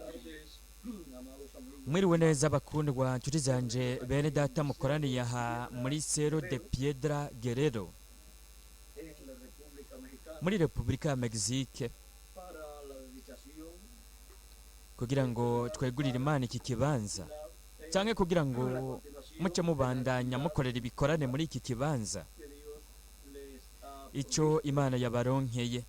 Tardes, amados amigos. Mwiriwe neza bakundwa nshuti zanje, bene data mukoraniye aha muri Cerro de Piedra Guerrero En la República Mexicana muri Repubulika ya Mexique para la dedicación kugira ngo twegurire Imana iki kibanza canke kugira ngo muce mubandanya mukorera ibikorane muri iki kibanza que Dios les ha ico Imana yabaronkeye.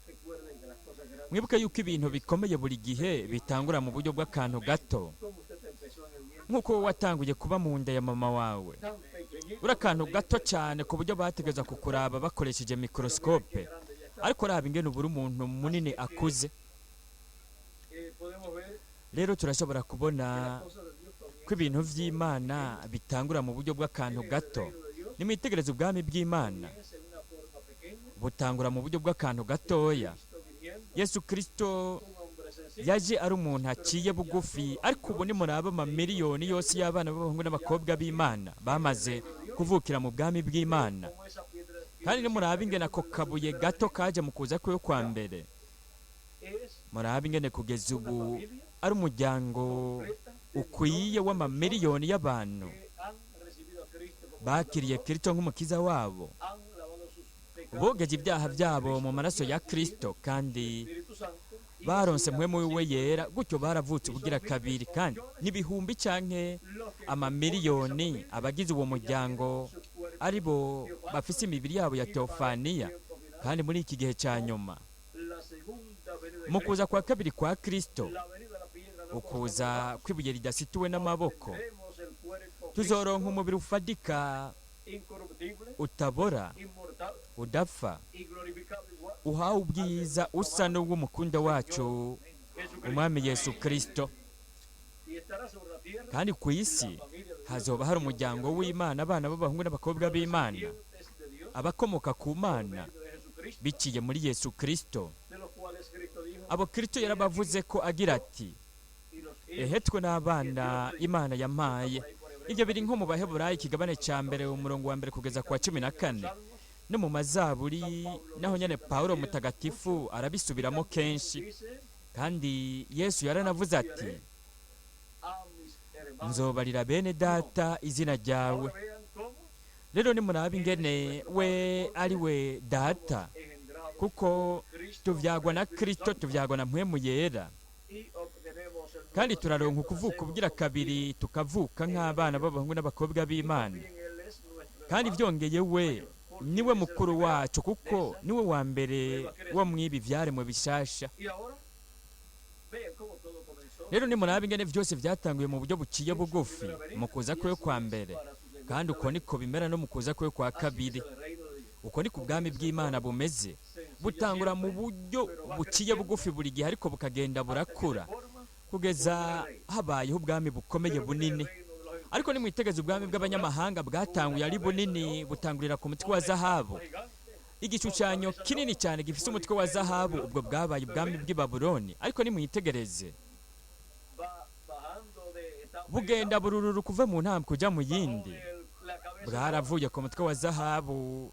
Recuerden que las cosas grandes, Mwibuke yuko ibintu bikomeye buri gihe bitangura mu buryo bw'akantu gato, como usted empezó en el vientre nk'uko wowe watanguye kuba mu nda ya mama wawe tan pequeñito, uri akantu gato cyane ku buryo bategereza kukuraba bakoresheje mikorosikope, grande ya está. Ariko raba ingene ubura umuntu munini akuze. Podemos ver Rero turashobora kubona que las cosas de Dios ko ibintu vy'Imana bitangura mu buryo bw'akantu gato. comienzan de Dios Nimwitegereze ubwami bw'Imana comienza en una forma pequeña, butangura mu buryo bw'akantu gatoya. Cristo viniendo, Yesu Kristo un hombre sencillo, yaje ari umuntu aciye bugufi, ariko ubu nimuraba amamiliyoni yose y'abana b'abahungu n'abakobwa b'Imana bamaze kuvukira mu bwami bw'Imana. Como esa piedra Kandi nimuraba ingene ako kabuye gato kaje mu kuza kwiwe kwa mbere, es muraba ingene kugeza una ubu familia ari umuryango completa de ukwiye w'amamiliyoni y'abantu que han recibido a Cristo como bakiriye Salvador, Kristo nk'umukiza wabo, han lavado sus pecados bogeje en ibyaha la sangre de byabo Cristo mu maraso y ya han Kristo recibido kandi el Espíritu Santo y baronse reciben mpwemu wiwe sí, yera, gutyo baravutse ubugira kabiri, kandi n'ibihumbi canke los que amamiliyoni componen esa abagize uwo familia, que ya tienen muryango su cuerpo ari bo bafise imibiri yabo ya y para teofaniya. el tiempo final, Kandi muri iki gihe ca nyuma, la segunda venida de mu kuza Cristo, kwa kabiri kwa Kristo, la venida de la piedra no ukuza cortada, kw'ibuye ridasituwe n'amaboko, obtendremos el cuerpo tuzoronka físico, umubiri ufadika, incorruptible, utabora, inmortal udapfa, y glorificado igual uhawe ubwiza usa n'ubw'umukunda wacu Jesucristo. Umwami Yesu Kristo. Y estará sobre la tierra Kandi ku isi la familia de Dios, hazoba hari umuryango w'Imana, abana b'abahungu n'abakobwa b'Imana, descendientes de Dios, abakomoka ku por Mana medio de Jesucristo, biciye muri Yesu Kristo, de los cuales Cristo dijo, abo Kristo yarabavuze ko agira ati: y los "Ehe twe n'abana Imana yampaye." Ibyo biri nko mu Baheburayi ikigabane cya mbere, umurongo wa mbere kugeza ku wa 14, no mu Mazaburi naho nyene Pawulo mutagatifu arabisubiramo kenshi. Dice, Kandi Yesu yaranavuze ati: a mis hermanos. "Nzobarira bene data izina ryawe." Ahora vean cómo Rero nimuraba ingene we ari we data, engendrado kuko Cristo tuvyagwa na por el Espíritu Kristo, Santo, tuvyagwa na mpwemu yera, y obtenemos el kandi nuevo turaronka nacimiento, ukuvuka nacemos ubugira como kabiri, tukavuka nk'abana b'abahungu n'abakobwa b'Imana. También él es nuestro Kandi hermano, vyongeye we niwe mukuru wacu, kuko niwe wa mbere wo mw'ibi vyaremwe bishasha. Y ahora vean cómo todo comenzó. Rero nimuraba ingene vyose vyatanguye mu buryo buciye bugufi mu kuza kwiwe kwa mbere, Para su segunda kandi uko niko bimera no mu kuza kwiwe kwa Así es kabiri. el reino de Dios. Uko niko ubwami bw'Imana bumeze, Sencillo butangura mu siempre, buryo buciye bugufi buri gihe, ariko bukagenda burakura hasta que se forma kugeza habayeho ubwami bukomeye Pero mire el bunini. reino de los Ariko nimwitegereze ubwami bw'abanyamahanga bwatanguye ari bunini, butangurira ku mutwe wa zahabu, gigantes, igishushanyo kinini cyane gifise umutwe wa zahabu. Ubwo bwabaye ubwami bw'i Babuloni. Ariko nimwitegereze, va bajando de etapa en bugenda etapa, burururu kuva mu ntambwe kujya mu bajó yindi. de la cabeza Bwaravuye ku mutwe wa zahabu,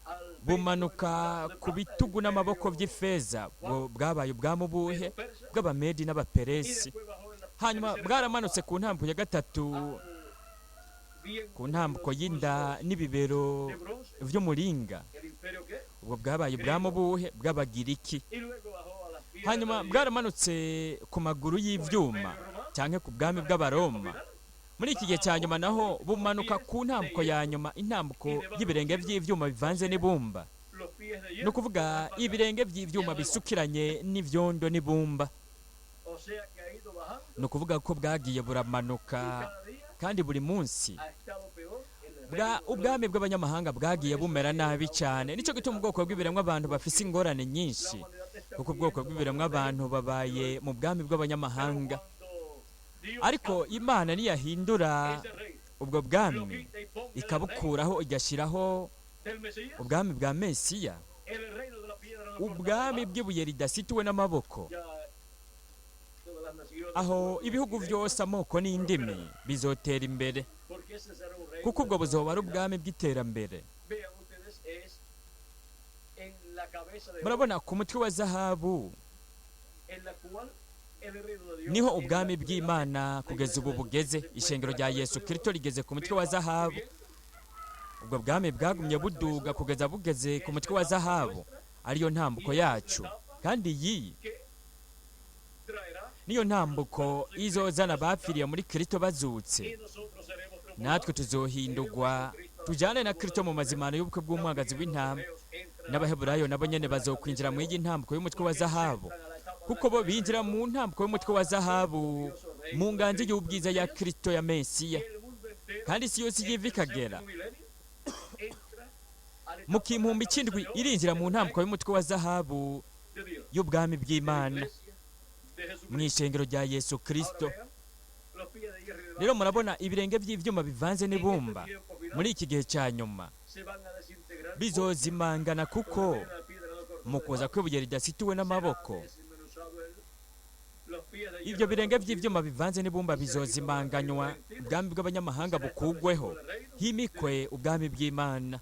al pecho, bumanuka el brazo de ku plata, bitugu el n'amaboko imperio vy'ifeza. Bwo bwabaye ubwami ubuhe? medo-persa, Bw'Abamedi y n'Abaperesi. después bajó en la Hanyuma tercera bwaramanutse etapa ku ntambuko ya gatatu, al vientre ku y ntambuko los y'inda muslos n'ibibero de bronce, vy'umuringa. el imperio ¿qué? Ubwo bwabaye ubwami ubuhe? Bw'Abagiriki. Y luego bajó a las piernas Hanyuma de hierro, bwaramanutse ku maguru y'ivyuma, canke ku bwami bw'Abaroma. Muri iki gihe cya nyuma naho bumanuka ku ntambuko ya nyuma, intambuko y'ibirenge vy'ivyuma bivanze n'ibumba, los pies de ni hierro, ukuvuga ibirenge vy'ivyuma bisukiranye n'ivyondo n'ibumba. o sea que ha ido bajando Ni ukuvuga ko bwagiye y buramanuka, cada día kandi buri munsi ha estado peor el bwa reino de los ubwami bw'abanyamahanga bwagiye bumera nabi cyane. Nicyo gituma ubwoko bw'ibiremwa abantu bafise ingorane nyinshi, La humanidad está kuko ubwoko viviendo bw'ibiremwa bajo el abantu babaye mu bwami bw'abanyamahanga. Pero cuando Dios Ariko cambia Imana niyahindura ese reino, ubwo lo bwami, quita y ponga el reino ikabukuraho, igashyiraho del Mesías, ubwami bwa Mesiya, el reino de la piedra no cortada de ubwami mano, bw'ibuye ridasituwe n'amaboko, ya todas las naciones, aho pueblos ibihugu y lenguas, byose, amoko n'indimi bizotera imbere, porque ese será un reino kuko de ubwo buzoba ari prosperidad. ubwami bw'iterambere. Vean ustedes, es en la cabeza de oro, Murabona ku mutwe wa zahabu en la cual Niho ubwami bw'Imana kugeza ubu bugeze. Ishengero rya Yesu Kristo rigeze ku mutwe wa zahabu. Ubwo bwami bwagumye buduga kugeza bugeze ku mutwe wa zahabu, ariyo ntambuko yacu. Kandi iyi niyo ntambuko izozana abapfiriye muri Kristo bazutse. Natwe tuzohindurwa tujyane na Kristo mu mazimano y'ubukwe bw'umwagazi w'intama. N'Abaheburayo nabo nyene bazokwinjira mu iyi ntambuko y'umutwe wa zahabu, kuko bo binjira mu ntambuko y'umutwe wa zahabu mu nganji y'ubwiza ya Kristo ya Mesiya. Kandi isi yose yiva ikagera mu kimpumbi cy'indwi irinjira mu ntambuko y'umutwe wa zahabu y'ubwami bw'Imana mu ishengero rya Yesu Kristo. Rero murabona ibirenge by'ivyuma bivanze n'ibumba muri iki gihe cya nyuma bizozimangana, kuko mu kuza kw'ibuye ridasituwe n'amaboko, ibyo birenge by'ivyuma bivanze n'ibumba bizozimanganywa, ubwami bw'abanyamahanga bukugweho, himikwe ubwami bw'Imana.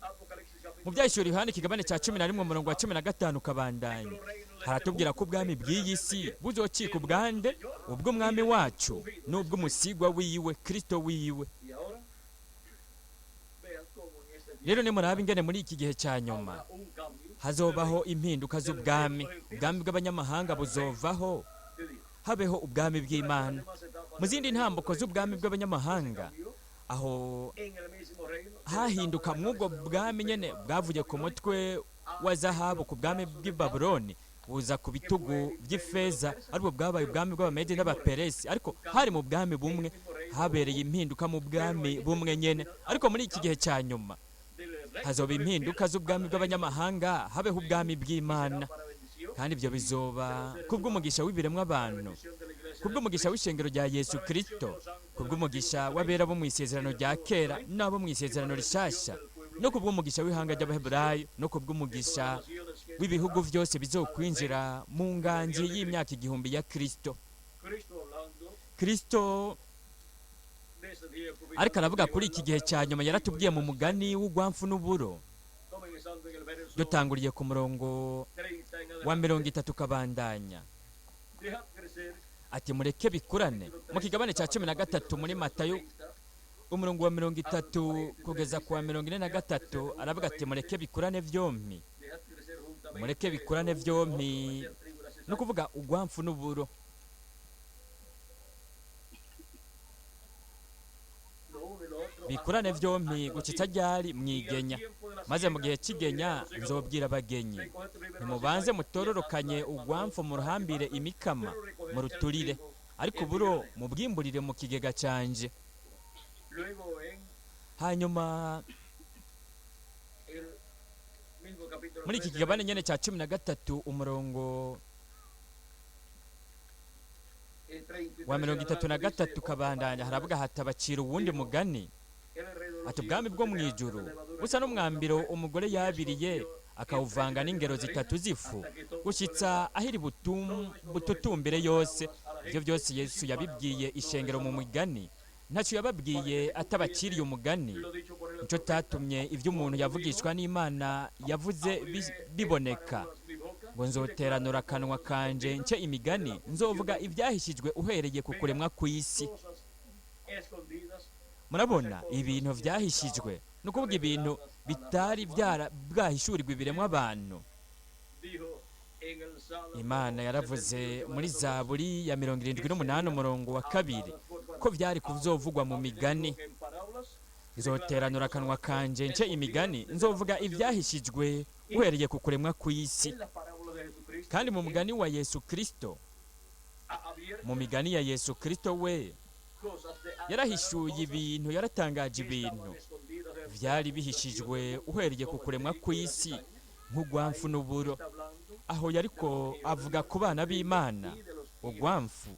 Mu Byahishura Yohana ikigabane cya 11 umurongo wa 15 ukabandanya, haratubwira ko ubwami bw'iyi si buzocika ubwande? Ubw'umwami wacu n'ubw'umusigwa wiwe, Kristo wiwe. Rero nimuraba ingene muri iki gihe cya nyuma hazobaho impinduka z'ubwami. Ubwami bw'abanyamahanga buzovaho, habeho ubwami bw'Imana. Mu zindi ntambuko z'ubwami bw'abanyamahanga, aho hahinduka mw'ubwo bwami nyene bwavuye ku mutwe wa zahabu ku bwami bw'i Babuloni buza ku bitugu by'ifeza, aribwo bwabaye ubwami bw'Abamedi n'Abaperesi. Ariko hari mu bwami bumwe, habereye impinduka mu bwami bumwe nyene. Ariko muri iki gihe cya nyuma hazoba impinduka z'ubwami bw'abanyamahanga, habeho ubwami bw'Imana. Kandi ibyo bizoba kubw'umugisha w'ibiremwa abantu, kubw'umugisha w'ishengero rya Yesu Kristo, kubw'umugisha w'abera bo mu isezerano rya kera n'abo mu isezerano rishasha, no kubw'umugisha w'ihanga ry'Abaheburayo, no kubw'umugisha w'ibihugu byose bizokwinjira mu nganji y'imyaka 1000 ya Kristo. Kristo ariko aravuga kuri iki gihe cya nyuma, yaratubwiye mu mugani w'ugwamfu n'uburo. Dutanguriye ku murongo wa 30 kabandanya, ati: "Mureke bikurane." Mu kigabane cya 13 muri Matayo, umurongo wa 30 kugeza ku wa 43, aravuga ati: "Mureke bikurane byombi, mureke bikurane byombi," no kuvuga ugwamfu n'uburo. Bikurane byombi gucitsa ryari? Mwigenya. "Maze mu gihe cy'igenya nzobwira abagenyi: Ntimubanze mutororokanye ugwamfu muruhambire imikama muruturire, ariko uburo mubwimburire mu kigega canje." Hanyuma muri iki kigabane nyene cya 13, umurongo wa 33 kabandanya, haravuga hatabacira uwundi mugani, ati: "Ubwami bwo mu ijuru busa n'umwambiro umugore yabiriye akawuvanga n'ingero zitatu z'ifu, gushyitsa ahiri bututumbire yose." Ibyo byose Yesu yabibwiye ishengero mu mugani. Ntacyo yababwiye atabaciriye umugani. Nicyo tatumye ibyo umuntu yavugishwa n'Imana yavuze biboneka, ngo: "Nzoteranura akanwa kanje nce imigani, nzovuga ibyahishijwe uhereye ku kuremwa kw'isi." Murabona, ibintu byahishijwe ni ukuvuga ibintu bitari bwahishurirwa ibiremwa abantu. Imana yaravuze muri Zaburi ya 78 umurongo wa 2 ko byari kuzovugwa mu migani: "Nzoteranura akanwa kanje nce imigani, nzovuga ibyahishijwe uhereye ku kuremwa kw'isi." Kandi mu mugani wa Yesu Kristo, mu migani ya Yesu Kristo, we yarahishuye ibintu, yaratangaje ibintu byari bihishijwe uhereye ku kuremwa kw'isi, nk'ugwamfu n'uburo. Aho yariko avuga ku bana b'Imana, ugwamfu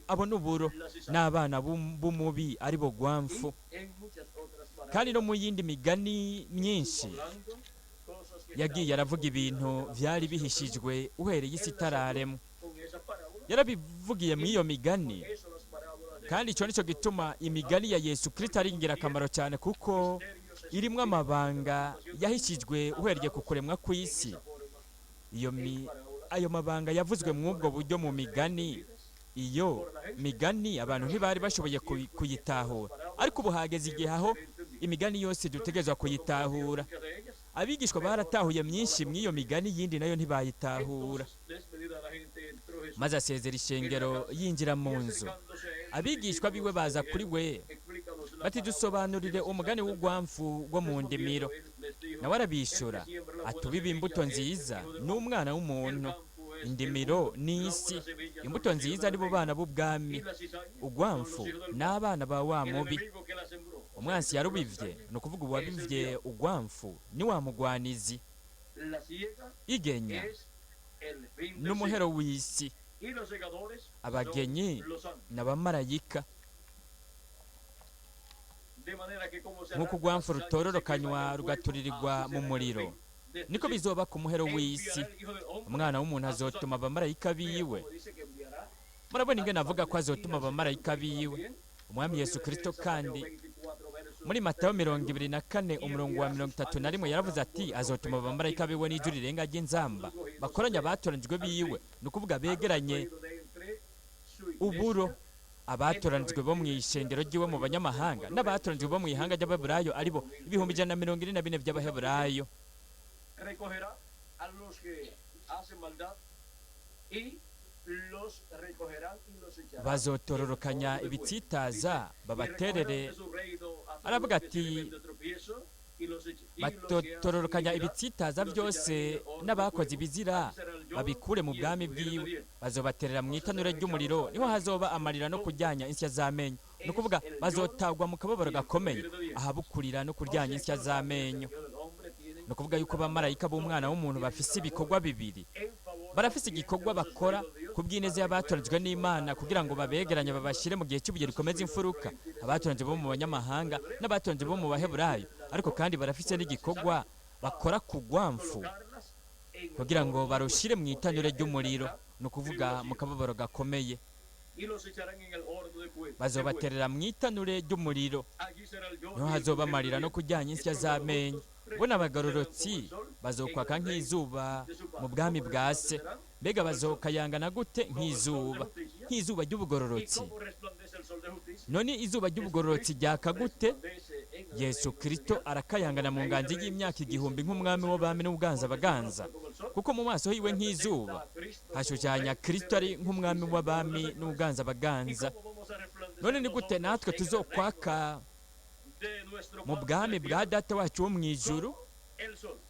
abo n'uburo, n'abana b'umubi ari bo gwamfu. Kandi no mu yindi migani myinshi yagiye aravuga ibintu byari bihishijwe uhereye isi itararemwa. Yarabivugiye muri iyo migani. Kandi icyo nicyo gituma imigani ya Yesu Kristo ari ingirakamaro cyane, kuko irimo amabanga yahishijwe uhereye ku kuremwa kw'isi. Iyo ayo mabanga yavuzwe mw'ubwo buryo mu migani. Iyo migani abantu ntibari bashoboye kuyitahura, ariko ubu hageze igihe aho imigani yose dutegerezwa kuyitahura. Abigishwa baratahuye myinshi mw'iyo migani, yindi nayo ntibayitahura. Maze asezera ishengero, yinjira mu nzu. Abigishwa biwe baza kuri we bati: "Dusobanurire umugani w'ugwamfu wo mu ndimiro." Nawe arabishura ati: "Ubiba imbuto nziza n'umwana w'umuntu, indimiro ni isi, imbuto nziza ni bo bana b'ubwami, ugwamfu n'abana ba wa mubi. Umwansi yarubivye, ni ukuvuga uwabivye ugwamfu, ni wa mugwanizi. Igenya n'umuhero w'isi, abagenyi n'abamarayika. Nk'uko ugwamfu rutororokanywa rugaturirirwa mu muriro, niko bizoba ku muhero w'isi. Umwana w'umuntu azotuma abamarayika biwe." Murabona ingene avuga ko azotuma abamarayika biwe. Umwami Yesu Kristo kandi muri Matayo 24 umurongo wa 31 yaravuze ati azotuma abamarayika biwe n'ijwi rirenga ry'inzamba, bakoranye abatoranijwe biwe, ni ukuvuga begeranye uburo, abatoranijwe bo mu ishengero ry'iwe mu banyamahanga n'abatoranijwe bo mu ihanga ry'Abaheburayo, aribo 144,000 by'Abaheburayo. Recogerá a los que hacen maldad y los recogerán y los echarán. Bazotororokanya ibitsitaza babaterere. Aravuga ati batotororokanya ibitsitaza byose n'abakoze ibizira, babikure mu bwami bwiwe, bazobaterera mu itanura ry'umuriro, niho hazoba amarira no kuryanya insya z'amenyo. Ni ukuvuga bazotagwa mu kababaro gakomeye, ahabukurira no kuryanya insya z'amenyo. Ni ukuvuga yuko abamarayika b'umwana w'umuntu bafise ibikorwa bibiri. Barafise igikorwa bakora ku bw'ineza y'abatoranijwe n'Imana, kugira ngo babegeranye babashyire mu gihe cy'ibuye rikomeza imfuruka, abatoranijwe bo mu banyamahanga n'abatoranijwe bo mu Baheburayo. Ariko kandi barafise n'igikorwa bakora ku gwamfu, kugira ngo barushire mu itanure ry'umuriro, ni ukuvuga mu kababaro gakomeye. Bazobaterera mu itanure ry'umuriro, niho hazoba amarira no kujyanya insya z'amenyo. Bo n'abagororotsi bazokwaka nk'izuba mu bwami bwa se. Mbega bazokayangana gute nk'izuba, nk'izuba ry'ubugororotsi? None izuba ry'ubugororotsi ryaka gute? Yesu Kristo arakayangana mu nganji y'imyaka 1000 nk'umwami w'abami n'ubwanza baganza, kuko mu maso hiwe nk'izuba hashushanya Kristo ari nk'umwami w'abami n'ubwanza baganza. None ni gute natwe tuzokwaka mu bwami bwa Data wacu wo mu ijuru?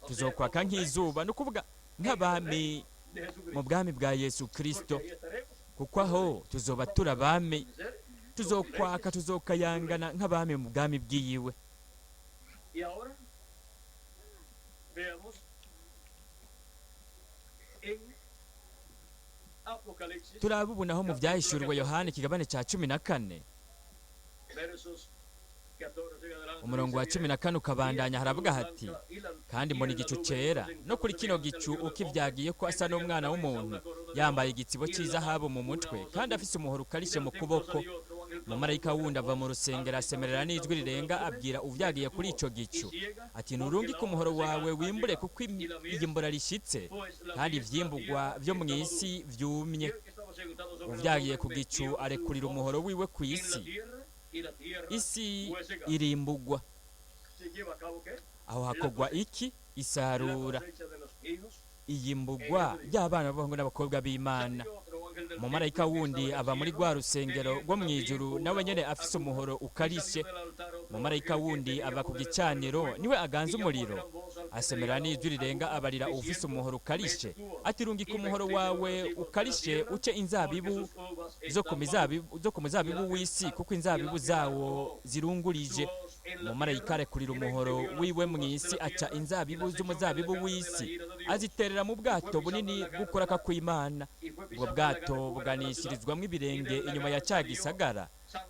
Tuzokwaka nk'izuba, ni ukuvuga nk'abami mu bwami bwa Yesu Kristo, kuko aho tuzoba turi abami, tuzokwaka, tuzokayangana nk'abami mu bwami bwiyiwe. Y ahora veamos en Apocalipsis Turaba ubu naho mu Byahishuriwe Yohani ikigabane cya 14, versos 14 en adelante. umurongo wa 14 ukabandanya, haravuga hati: "Kandi mbona igicu cera, no kuri kino gicu ukivyagiye ko asa n'umwana w'umuntu, yambaye igitsibo cy'izahabu mu mutwe, kandi afise umuhoro ukarishe mu kuboko. Umumarayika wundi ava mu rusengero, asemerera n'ijwi rirenga, abwira uvyagiye kuri ico gicu ati: 'Nurungike umuhoro wawe wimbure, kuko iyimbura rishitse, kandi ivyimburwa vyo mu isi vyumye.' Uvyagiye ku gicu arekurira umuhoro wiwe ku isi, isi irimbugwa." Aho hakogwa iki? Isarura, iyimbugwa ry'abana b'abahungu n'abakobwa b'Imana. Umumarayika wundi ava muri rwa rusengero rwo mu ijuru, nawe nyene afise umuhoro ukarishe. Umumarayika wundi ava ku gicaniro, niwe aganza umuriro, asemera n'ijwi rirenga, abarira uwufise umuhoro ukarishe ati: 'Rungika umuhoro wawe ukarishe, uce inzabibu zo ku muzabibu w'isi, kuko inzabibu zawo zirungurije.' Umumarayika arekurira umuhoro wiwe mu isi, aca inzabibu z'umuzabibu w'isi, aziterera mu bwato bunini bw'ukuraka kw'Imana. Ubwo bwato buganishirizwamo ibirenge inyuma ya ca gisagara.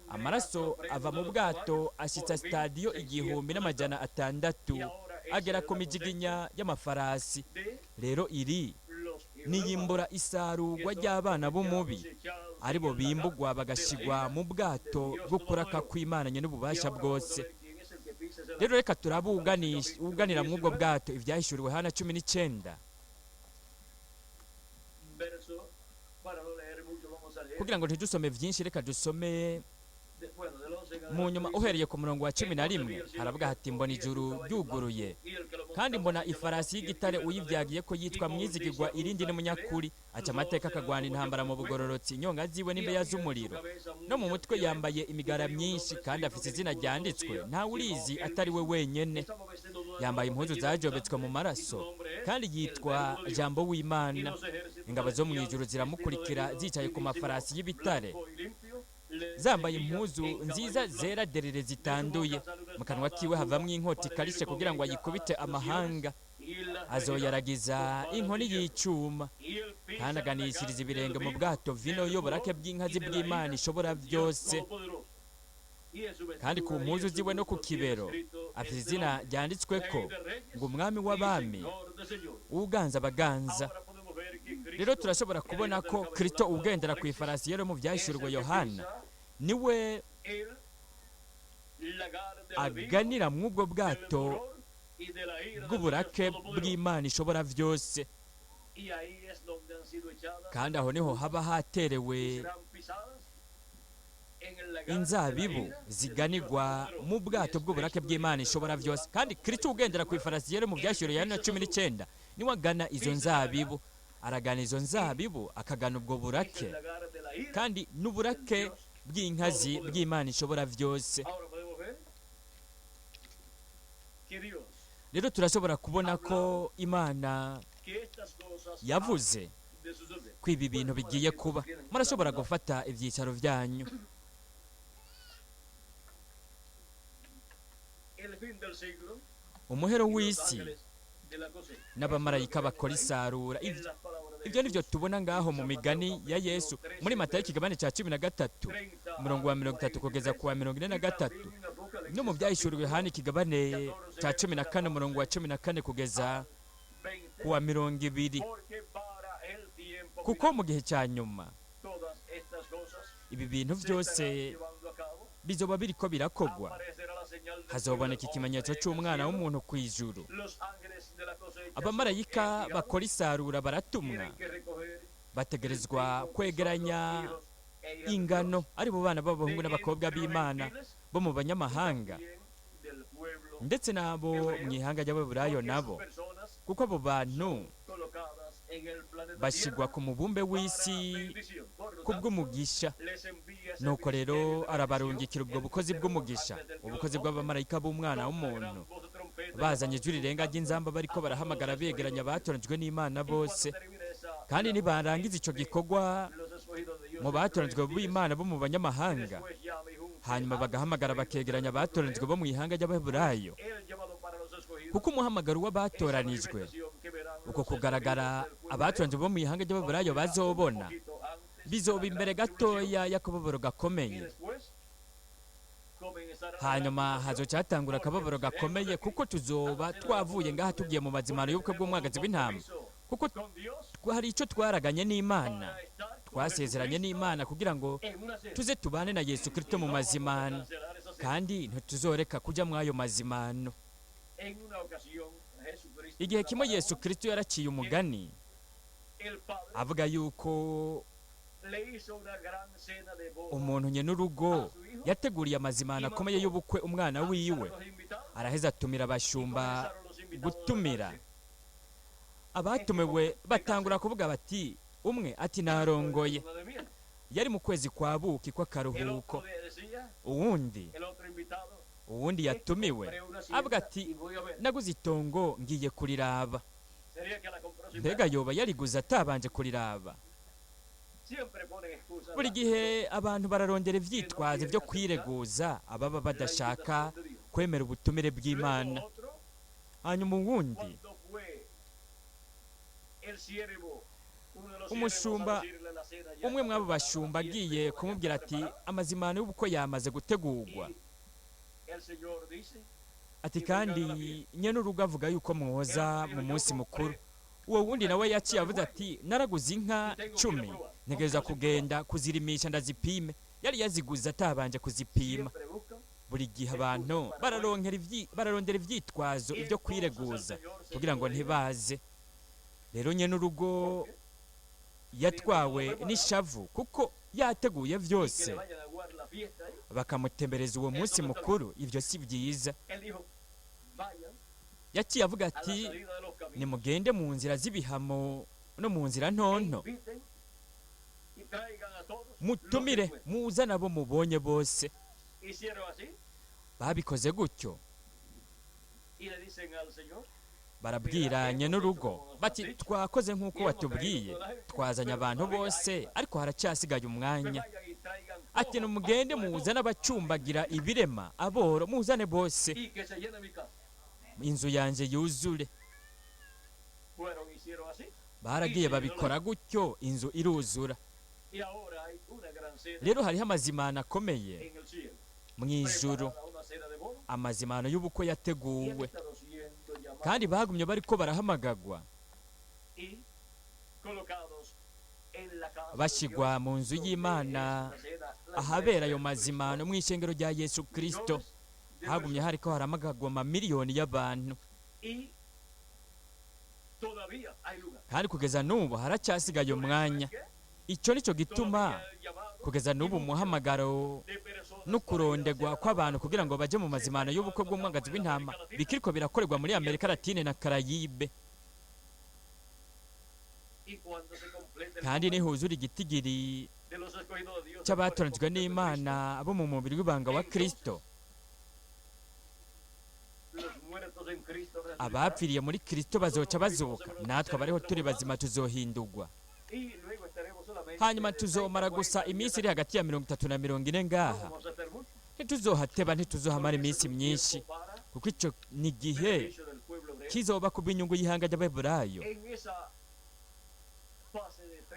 Amaraso ava mu bwato ashitsa sitadiyo 1600, agera ku mijiginya y'amafarasi. Rero iri niyimbura, isarurwa ry'abana b'umubi, aribo bimbugwa bagashigwa mu bwato bw'ukuraka kw'Imana n'ububasha bwose. Rero reka turabe uwuganira mw'ubwo bwato. Ivyahishuriwe Hana 19, Verso Kugira ngo ntidusome byinshi, reka dusome mu nyuma uhereye ku murongo wa 11. Haravuga hati: "Mbona ijuru ryuguruye, kandi mbona ifarasi y'igitare, uyibyagiye ko yitwa Mwizigirwa, irindi n'Umunyakuri, aca amateka akagwana intambara mu bugororotsi. Inyonga ziwe n'imbeya z'umuriro, no mu mutwe yambaye imigara myinshi, kandi afite izina ryanditswe ntawe urizi atari we wenyene. Yambaye impuzu zajobetswe mu maraso, kandi yitwa Jambo w'Imana. Ingabo zo mu ijuru ziramukurikira zicaye ku mafarasi y'ibitare, zambaye impuzu nziza zera derere zitanduye. Mu kanwa kiwe havamwo inkota ikarishe kugira ngo ayikubite amahanga, azoyaragiza inkoni y'icuma. Kandi aganishiriza ibirenge mu bwato vino y'uburake bw'inkazi bw'Imana ishobora byose. Kandi ku mpuzu ziwe no ku kibero afite izina ryanditswe ko ngo Umwami w'abami, uganza abaganza." Rero turashobora kubona ko Kristo ugendera ku ifarasi yero mu Byahishurwa Yohana niwe aganira mw'ubwo bwato bw'uburake bw'Imana ishobora byose, kandi aho niho haba haterewe inzabibu ziganirwa mu bwato bw'uburake bw'Imana ishobora byose. Kandi Kristo ugendera ku ifarasi yero mu Byashyiriwe Yohana 19 niwe agana izo nzabibu, aragana izo nzabibu, akagana ubwo burake, kandi n'uburake bw'inkazi bw'Imana ishobora byose. Rero turashobora kubona ko Imana yavuze ko ibi bintu bigiye kuba. Murashobora gufata ibyicaro byanyu. Umuhero w'isi n'abamarayika bakora isarura, ibyo ni byo tubona ngaho mu migani ya Yesu muri Matayo ikigabane cya 13, umurongo wa 30 kugeza ku wa 43, no mu Byahishuriwe Yohana ikigabane cya 14, umurongo wa 14 kugeza ku wa 20. Kuko mu gihe cya nyuma ibi bintu byose bizoba biriko birakogwa, hazoboneka ikimenyetso cy'Umwana w'umuntu ku ijuru. Abamarayika bakora isarura baratumwa, bategerezwa kwegeranya ingano, ari bo bana b'abahungu n'abakobwa b'Imana bo mu banyamahanga ndetse n'abo mu ihanga ry'Ababurayo nabo, kuko abo bantu bashyirwa ku mubumbe w'isi kubw'umugisha. Nuko rero arabarungikira ubwo bukozi bw'umugisha, ubukozi bw'abamarayika b'Umwana w'umuntu, bazanye ijwi rirenga ry'inzamba, bariko barahamagara begeranya abatoranijwe n'Imana bose. Kandi nibarangiza icyo gikorwa mu batoranijwe b'Imana bo mu banyamahanga, hanyuma bagahamagara bakegeranya abatoranijwe bo mu ihanga ry'Abaheburayo, kuko umuhamagaro w'abatoranijwe, uko kugaragara abatoranijwe bo mu ihanga ry'Abaheburayo bazobona, bizoba imbere gatoya y'akababaro gakomeye. Hanyuma hazoca hatangura akababaro gakomeye, kuko tuzoba twavuye ngaha tugiye mu mazimano y'ubukwe bw'Umwagazi w'Intama, kuko hari icyo twaraganye n'Imana, twasezeranye n'Imana kugira ngo tuze tubane na Yesu Kristo mu mazimano, kandi ntituzoreka kujya muri ayo mazimano. Igihe kimwe Yesu Kristo yaraciye umugani avuga yuko umuntu nyenurugo yateguriye amazimano akomeye y'ubukwe umwana wiwe, araheza atumira abashumba gutumira. Abatumiwe batangura kuvuga bati, umwe ati: "Narongoye," yari mu kwezi kwa buki kw'akaruhuko. Uwundi yatumiwe avuga ati: "Naguze itongo, ngiye kuriraba." Mbega yoba yariguze atabanje kuriraba? Buri gihe abantu bararondera ivyitwazo byo kwireguza ababa badashaka kwemera ubutumire bw'Imana. Hanyuma uwundi umushumba, umwe mw'abo bashumba agiye kumubwira ati: "Amazimano y'ubukwe yamaze gutegurwa," ati: "Kandi nyenurugo avuga yuko mwoza mu munsi mukuru." Uwo wundi nawe yaciye avuze ati: "Naraguze inka 10, ntegereza kugenda kuzirimisha ndazipime." Yari yaziguze atabanje kuzipima. Buri gihe abantu bararondera ivyitwazo ibyo kwireguza kugira ngo ntibaze. Rero nyenurugo Yatwawe n'ishavu kuko yateguye byose, bakamutembereza uwo munsi mukuru. Ibyo si byiza. Yaciye avuga ati: "Nimugende mu nzira z'ibihamo no mu nzira ntonto, mutumire muzane abo mubonye bose." Babikoze gutyo, barabwiranye n'urugo bati: "Twakoze nk'uko watubwiye, twazanye abantu bose, ariko haracyasigaye umwanya." Ati: "Nimugende muzane abacumbagira, ibirema, aboro, muzane bose, inzu yanjye yuzure." Baragiye babikora gutyo, inzu iruzura. Rero hariho amazimano akomeye mu ijuru, amazimano y'ubukwe yateguwe, kandi bagumye bariko barahamagagwa, bashyigwa mu nzu y'Imana ahabera ayo mazimano, mu ishengero rya Yesu Kirisito. Hagumye hariko haramagagwa amamiliyoni y'abantu, kandi kugeza n'ubu haracyasigaye umwanya. Icyo nicyo gituma kugeza n'ubu umuhamagaro no kurondegwa kw'abantu kugira ngo bajye mu mazimano y'ubukwe bw'umwagazi w'intama bikiriko birakorerwa muri Amerika Latine na Karayibe. Kandi nihuzura igitigiri cy'abatoranijwe n'Imana bo mu mubiri w'ibanga wa Kristo, abapfiriye muri Kristo bazoca bazuka, natwe abariho turi bazima tuzohindurwa. Hanyuma tuzomara gusa iminsi iri hagati ya 30 na 40 ngaha. Ntituzohateba, ntituzohamara iminsi myinshi, kuko icyo ni igihe kizoba kubw'inyungu y'ihanga ry'Abaheburayo.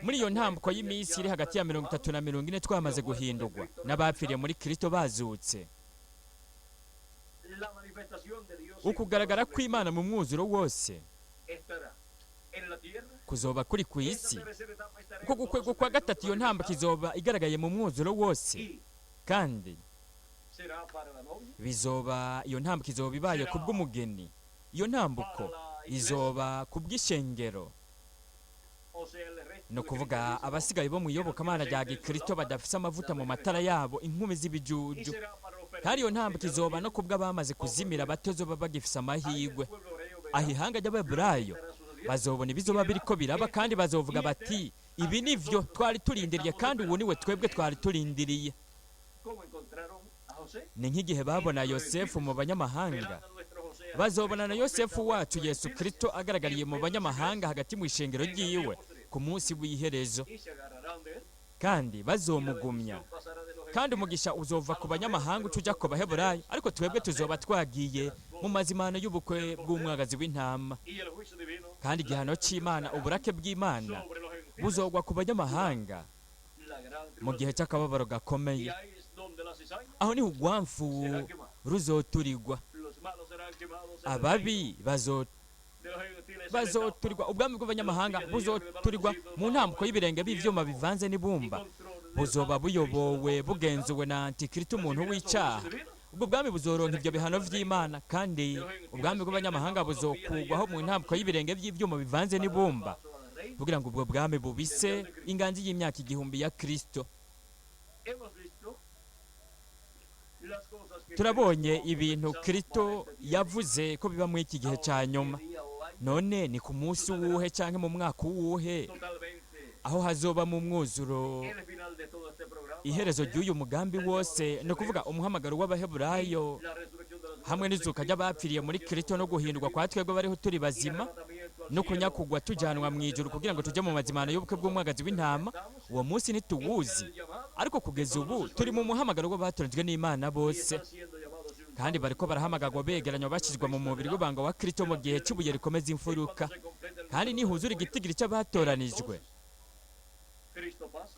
Muri iyo ntambuko y'iminsi iri hagati ya 30 na 40, twamaze guhindurwa n'abapfiriye muri Kristo bazutse, ukugaragara kw'Imana mu mwuzuro wose kuzoba kuri ku isi. Uko gukwego kwa gatatu, iyo ntambuko izoba igaragaye mu mwuzuro wose, kandi bizoba, iyo ntambuko izoba ibaye ku bw'umugeni, iyo ntambuko izoba ku bw'ishengero, ni ukuvuga abasigaye bo mu iyobokamana rya gikristo badafise amavuta mu matara yabo, inkumi z'ibijuju. Kandi iyo ntambuko izoba no kubwo abamaze kuzimira batazoba bagifise amahirwe. Aho ihanga ry'Abaheburayo bazobona ibizoba biriko biraba, kandi bazovuga bati: "Ibi nivyo twari turindiriye, kandi ubu niwe twebwe twari turindiriye." Ni nk'igihe babona Yosefu mu banyamahanga. Bazobona na Yosefu wacu Yesu Kristo agaragariye mu banyamahanga hagati mu ishengero ryiwe ku munsi w'iherezo, kandi bazomugumya. Kandi umugisha uzova ku banyamahanga uca uja ku Baheburayo, ariko twebwe tuzoba twagiye mu mazimano y'ubukwe bw'umwagazi w'intama. Kandi igihano cy'Imana, uburake bw'Imana buzogwa ku banyamahanga mu gihe cy'akababaro gakomeye. Aho niho urwamfu ruzoturigwa, ababi bazoturigwa, ubwami bw'abanyamahanga buzoturigwa mu ntambuko y'ibirenge b'ivyuma bivanze n'ibumba. Buzoba buyobowe, bugenzuwe na Antikristo, umuntu w'icyaha. Ubwo bwami buzoronka ibyo bihano vy'Imana, kandi ubwami bw'abanyamahanga buzokugwaho mu ntambuko y'ibirenge by'ivyuma bivanze n'ibumba, kugira ngo ubwo bwami bubise inganji y'imyaka 1000 ya Kristo. Turabonye ibintu Kristo yavuze ko biba muri iki gihe cya nyuma. None ni ku munsi uwuhe cyangwa mu mwaka uwuhe aho hazoba mu mwuzuro iherezo ry'uyu mugambi wose, ni ukuvuga umuhamagaro w'Abaheburayo hamwe n'izuka ry'abapfiriye muri Kristo no guhindurwa kwa twebwe bariho turi bazima no kunyakugwa tujyanwa mu ijuru kugira ngo tujye mu mazimano y'ubukwe bw'umwagazi w'intama? Uwo munsi ntituwuzi, ariko kugeza ubu turi mu muhamagaro w'abatoranijwe n'Imana bose, kandi bariko barahamagagwa, begeranywa, bashyirwa mu mubiri w'ibanga wa Kristo mu gihe cy'ibuye rikomeza imfuruka. Kandi nihuzura igitigiri cy'abatoranijwe,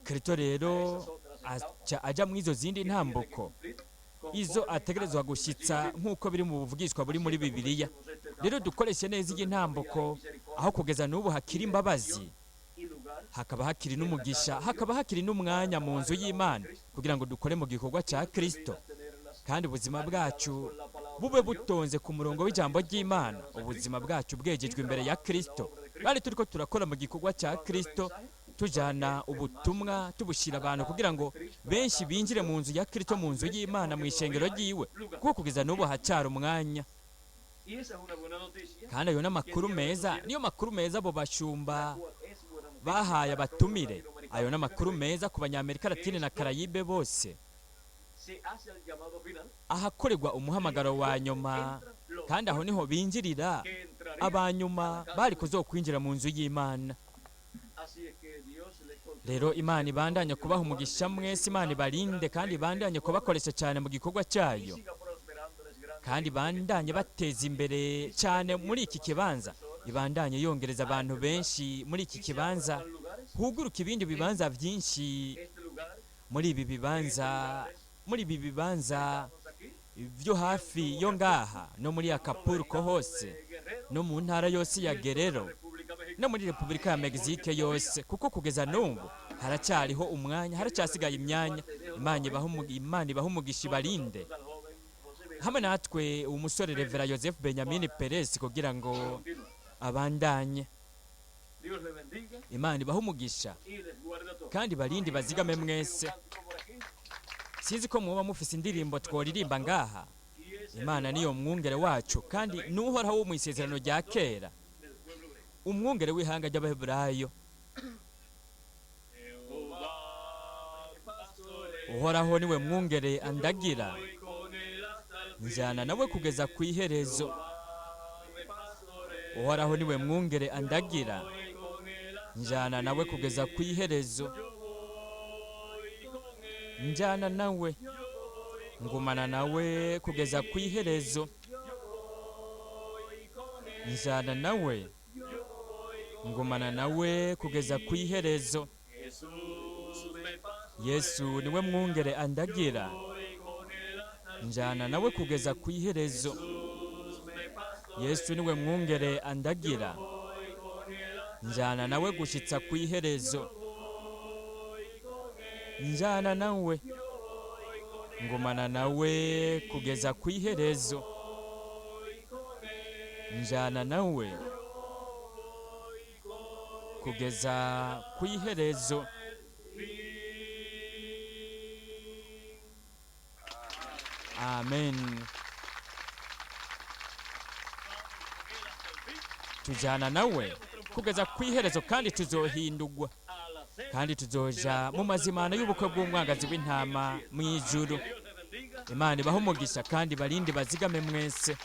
Kristo rero aca aja mu izo zindi ntambuko, izo ategerezwa gushyitsa nk'uko biri mu buvugishwa buri muri Bibiliya. Rero dukoreshe neza iyi ntambuko aho kugeza n'ubu hakiri imbabazi, hakaba hakiri n'umugisha, hakaba hakiri n'umwanya mu nzu y'Imana kugira ngo dukore mu gikorwa cya Kristo, kandi ubuzima bwacu bube butonze ku murongo w'ijambo ry'Imana, ubuzima bwacu bwegejwe imbere ya Kristo, kandi turiko turakora mu gikorwa cya Kristo. Tujyana ubutumwa, tubushyira abantu kugira ngo benshi binjire mu nzu ya Kristo, mu nzu y'Imana, mu ishengero ry'iwe, kuko kugeza n'ubu hacyari umwanya. Y esa es una buena noticia. Kandi ayo ni amakuru meza, niyo makuru meza abo bashumba Cual es buena noticia bahaye para todos los abatumire. latinoamericanos Ayo ni y amakuru caribeños. meza ku Banyamerika Latine na Karayibe bose. Se hace el llamado final. Ahakorerwa umuhamagaro wa nyuma, kandi aho niho binjirira Que entrarían abanyuma a la casa bari de Dios. kuzokwinjira mu nzu y'Imana. Así es que Dios les continúe Rero Imana ibandanye Dios kubaha les guarde, umugisha les mwese, siga Imana usando ibarinde kandi grandemente ibandanye en su obra kubakoresha cyane mu gikorwa y cyayo, siga prosperándoles kandi grandemente en este ibandanye lugar bateza imbere y siga cyane muri añadiendo iki más kibanza, personas ibandanye yongereza a abantu este lugar benshi muri iki y se abran kibanza, más lugares huguruka ibindi en bibanza byinshi este lugar, muri ibi en este bibanza, lugar muri ibi bibanza estamos aquí, byo y en hafi todo yo Acapulco, ngaha no muri en todo el Acapulco estado hose, de Guerrero no mu ntara yose y ya en toda la Guerrero República no Mexicana, muri Repubulika ya porque Mexique todavía yose, kuko kugeza hay n'ubu lugar. haracyariho umwanya, Que Dios les haracyasigaye bendiga y los imyanya. guarde. Dejo Imana ibahe nuevamente Imana ibahe umugisha, con ibarinde. nosotros al joven José Hamwe Benjamín natwe umusore Revera Pérez Joseph Benjamin para Perez kugira ngo continuar. abandanye. Dios les bendiga Imana ibahe umugisha y les guarde a todos. kandi barinde, No bazigame sé si tiene un mwese. cántico por aquí. Sinzi ko muba mufise Es indirimbo nuestro tworirimba pastor ngaha. y es el Imana Jehová niyo mwungere del wacu Antiguo kandi Testamento, n'Uhoraho wo mu isezerano el rya pastor kera, del pueblo hebreo. umwungere w'ihanga ry'Abaheburayo. Jehová me pastorea, Uhoraho niwe mwungere andagira, voy con él hasta el njyana nawe fin. kugeza ku iherezo. Jehová me pastorea, Uhoraho niwe mwungere andagira, voy con él hasta el njyana nawe kugeza ku fin. iherezo. Yo voy con él, Njyana nawe, yo voy con ngumana él nawe hasta el kugeza ku fin. iherezo. Yo voy con él, Njyana nawe, yo voy con ngumana él nawe hasta el kugeza ku fin. iherezo. Jesús me Yesu niwe mwungere pastorea, yo andagira, voy con él hasta el njyana nawe kugeza fin. ku iherezo. Jesús me Yesu niwe mwungere pastorea, yo andagira, voy con él hasta el njyana nawe gushitsa ku fin. Yo iherezo. voy con él, Njyana nawe, yo voy con él ngumana hasta el nawe fin. kugeza ku Yo iherezo. voy con él, Njyana nawe yo voy con kugeza él ku iherezo. hasta el fin. Amen. Tujyana nawe kugeza ku iherezo kandi tuzohindurwa, kandi tuzoja mu mazimano y'ubukwe bw'umwangazi w'intama mu ijuru. Imana ibahe umugisha kandi barinde, bazigame mwese.